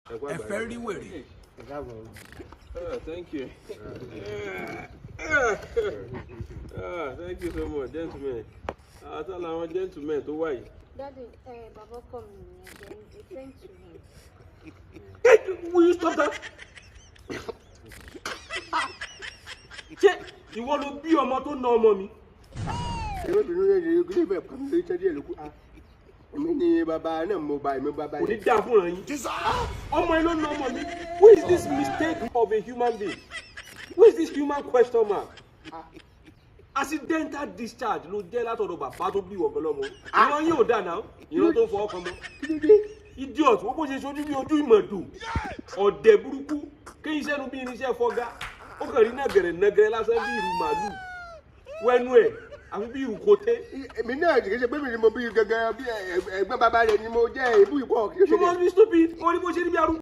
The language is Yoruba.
Ẹ fẹ́ rí wèrè. Ah, thank you. Ah, thank you so much, gentlemen. Àtàlà àwọn gentlemen tó wà yìí. Daddy, bàbá ọkọ mi nìyẹn, then a friend to him. Hey, will you stop that? Ṣé ìwọ ló bí ọmọ tó na ọmọ mi? Èrò ìbínú rẹ̀ ní ilé ìfẹ́ kan lórí tẹ́lẹ̀ díẹ̀ ló kú. Èmi ni bàbá náà, mo bá èmi bàbá Kò ní yẹn. dáa fúnra yín. Ọmọ ẹ ló na ọmọ mi. Who is this mistake of a human being? Who is this human question mark? Accidental discharge ló jẹ́ látọ̀dọ̀ bàbá tó bí ìwọ̀n lọ́mọ. Ìran yóò dà náà, ìran tó ń fọwọ́ kan mọ́. Kí ló dé? Idiot, wọ́n bó ṣe ṣojú bí ojú ìmọ̀dù, ọ̀dẹ̀ burúkú, kéyìn sẹ́nu bí irinṣẹ́ fọ́gá, ó kàn rí nàgẹ̀rẹ̀ nàgẹ̀rẹ̀ lásán bí ìrù màálù, wẹ́nu ẹ̀ àfi bí ìrù koté. Èmi náà kì í ṣe pé mi ni mo bí gangan, bí ẹ̀gbọ́n bàbá rẹ̀ ni mo jẹ́, èébú ìpọ̀ kí ló You ṣe must be stupid, wọ́n ní bó ṣe ní bí arúgbó.